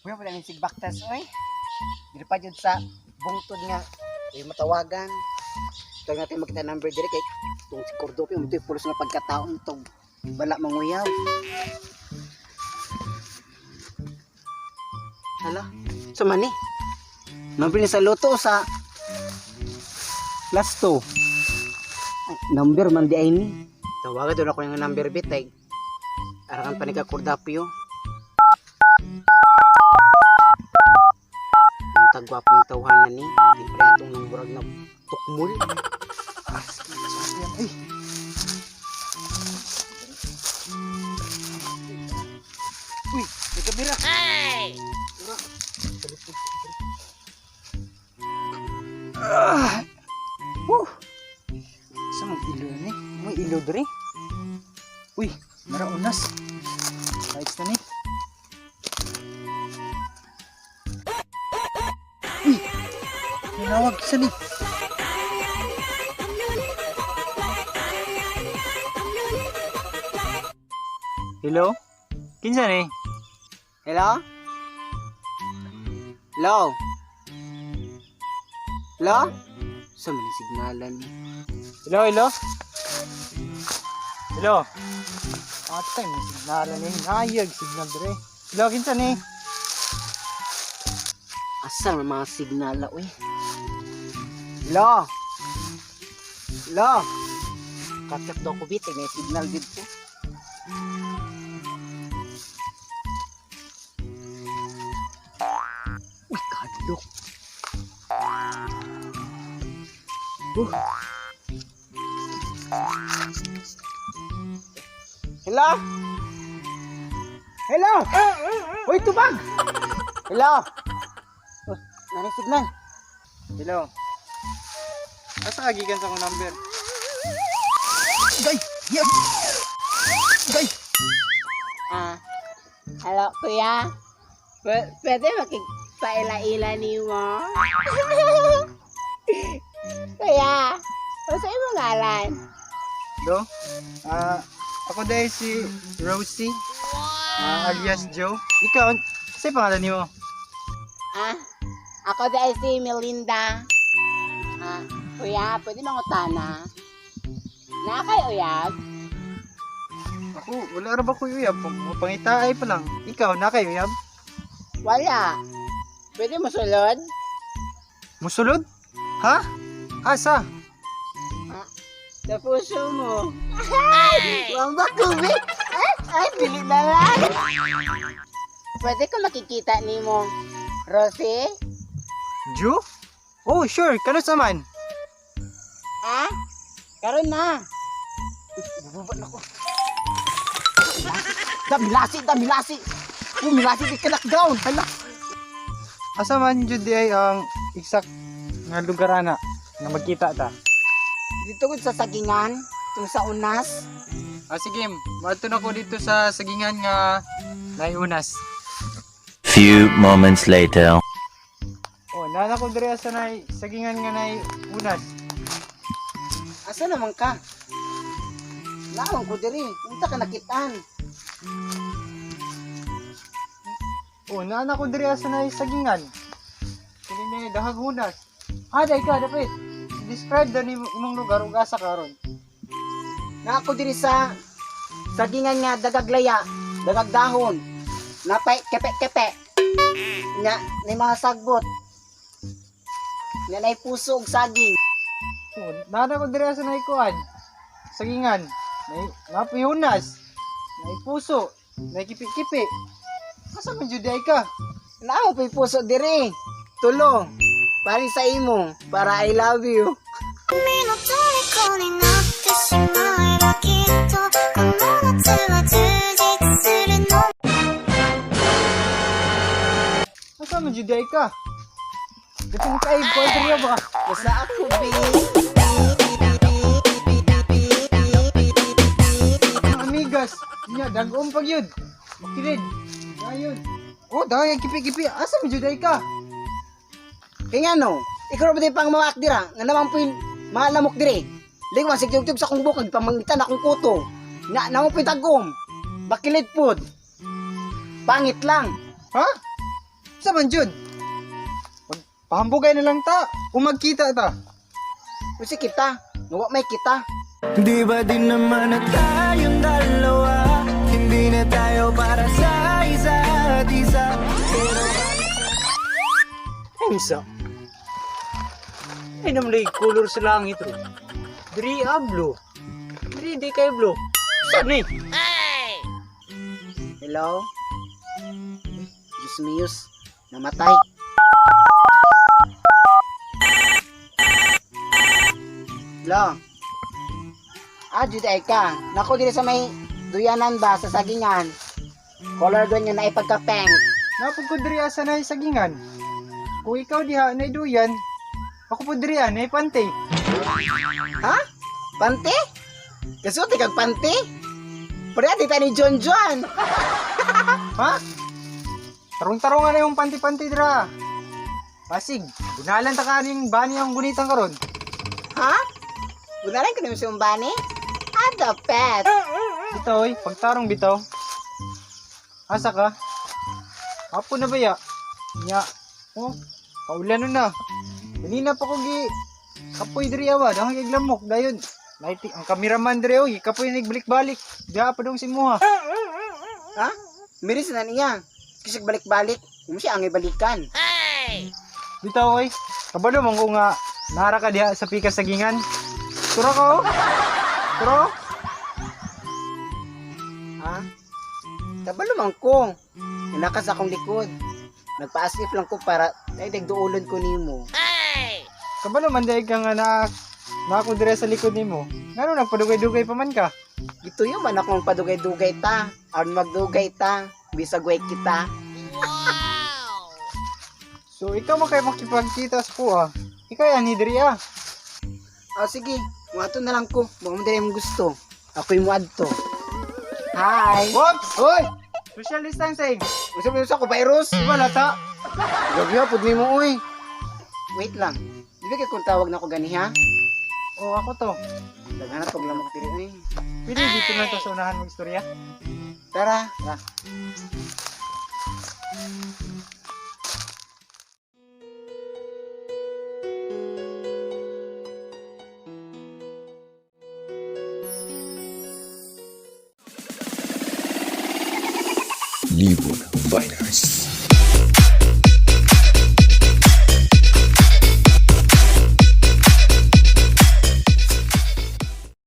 Kuya, wala ni sigbaktas, oy. Dili pa jud sa bungtod nga ay matawagan. Tawag natin makita number dire kay itong si Cordope mo pulos nga pagkataon tong bala manguyab. Hala, sa mani. Number ni sa loto o sa lasto. Ay, number man di ay ni. Tawagan doon ako yung number bit ay. Arakan pa ni ka Cordapio. Ang tagwapo yung tawhanan ni. Di pre atong nang murag na tukmol. Ay. Uy, may kamera. Ay! Ah! Woo! Sa mag ilo ni? May ilo diri. Uy, maraunas. Lights na ni. Uy! Nanawag sa ni. Hello? Kinsa ni? Hello? Hello? Hello? Sa man yung signalan ni? Hello, hello? Hello? Atay, may signalan ni. Nayag signal dire. Hello, kinsa ni? Asa man mga signala, uy? Hello? Hello? Katyap daw ko bit, eh, may signal dito. Uy, kadlok. Hello? Hello? Uy, tubag! Hello? Oh, nari signal. Hello? Asa ka gikan sa akong number? Gay! Yes! Gay! Ah, hello kuya. Pwede makigpaila-ila ni mo? Kuya, ano sa imong ngalan? Hello? Ah, ako dahil si Rosie. Ah, alias Joe. Ikaw, sa pangalan nimo? Ah, ako dahil si Melinda. Ah, kuya, pwede mangutana? Na kay uyab? Ako, wala ra ba ko uyab? Pangitaay pa lang. Ikaw, na kayo uyab? Wala. Pwede mo sulod? Musulod? Ha? Asa? Sa puso mo. Ay! Wamba kubi! Ay, ay, dili na lang. Pwede ko makikita ni mo, Rosie? Joe? Oh, sure. Kanus naman? Ha? Karon na. Bubaba na ko. Da, milasi, da, milasi. Oh, milasi, di ka lockdown. Hala. Asa man jud di ay ang exact nga lugar ana nga magkita ta. Dito ko sa sagingan, itong sa unas. Ah, sige, maadto na ko dito sa sagingan nga naiunas. Few moments later. Oh, nana ko diri sa nay sagingan nga naiunas. Asa naman ka? Naon ko diri. Unta ka nakitaan. Oh, nana ko diri sa nay sagingan. Kini ni dahag hunas. Ah, dai ka dapit. Describe da ni imong lugar ug asa karon. Na ako diri sa sagingan nga dagaglaya, dagag dahon. Napay kepe-kepe. Nya, may mga sagbot. Nya nay puso og saging. Oh, nana ko diri sa nay kuan. Sagingan. Nay napihunas. Nay puso. Nay kipi-kipi. Asa man jud ay ka? Naon pa'y puso diri. Tulo. Para sa imo, para I love you. 君の虜になってしまえばきっとこの夏は充実するの Asa man jud ay ka? Dapit kay ko diri ba? Basta ako, babe. Mga amigas, nya dagom pag yun. Makilid. Ayun. Oh, dahil kipi-kipi. Asa man jud ay ka? Kaya nga no, ikaw ba di pang mawak dira? Nga naman po yung mga lamok dire. Ligwan, sigyugtug sa akong bukag, pamangitan akong kuto. Na, naman po yung tagom. Bakilid pod. Pangit lang. Ha? Sa man jud? Pahambugay na lang ta. O magkita ta. Unsa kita? Nga may kita. Di ba din naman na tayong dalawa? Hindi na tayo para sa isa't isa. Unsa? Ay naman lagi color sa langit ro. Diri ablo. Diri di kay blue. Saan ni? Hello? Diyos miyos, namatay. Hello? Ah, jud ay ka. Nako diri sa may duyanan ba sa sagingan. Color doon nga naipagka-pink. Napag ko diri asa na sagingan. Kung ikaw diha na duyan, ako po diri na pante. Ha? Pante? Kasuti kag pante? Pareha di ta ni John John. Ha? Tarong-tarong na yung panty-panty dira. Pasig, bunalan ta kaning bani ang gunitan karon. Ha? Bunalan ko naman si Umbani? Ah, the pet. Bitaw oy, pagtarong bitaw. Asa ka? Apo na ba ya? Nya. Oh, kaulan na. Kanina pa ko gi kapoy diri awa, dahang kay lamok dayon. Lighting ang cameraman diri oy, kapoy nagbalik-balik. Diha pa dong si Muha. Ha? Miris na niya. Kasi balik-balik. Kung siya ang ibalikan. Bitaw oy, kabalo man ko nga nara ka diha sa pikas sagingan. Turo ko. Turo. Ha? Kabalo man ko. Inakas akong likod. Nagpa-asif lang ko para ay dagduulon ko nimo. Kabalo man dahil ka nga na na ako dire sa likod nimo. Ngano nagpadugay-dugay pa man ka? Gituyo man akong padugay-dugay ta. Aron magdugay ta. Bisag way kita. So ikaw man kay makipagkita sa kuha. Ikaw yan ni diri ah. O sige, muadto na lang ko. Mga mo diri imong gusto. Ako'y muadto. Hi! Whoops! Oy! Social distancing. Unsa man sa ko virus? Di ba lata? Grabe ha, pud nimo oy. Wait lang. Di ba kay kung tawag na ko gani ha? Oh, ako to. Daghan na tong lamok diri oy. Pwede dito na to sa unahan mag-istorya. Tara. Tara. Libon Viners.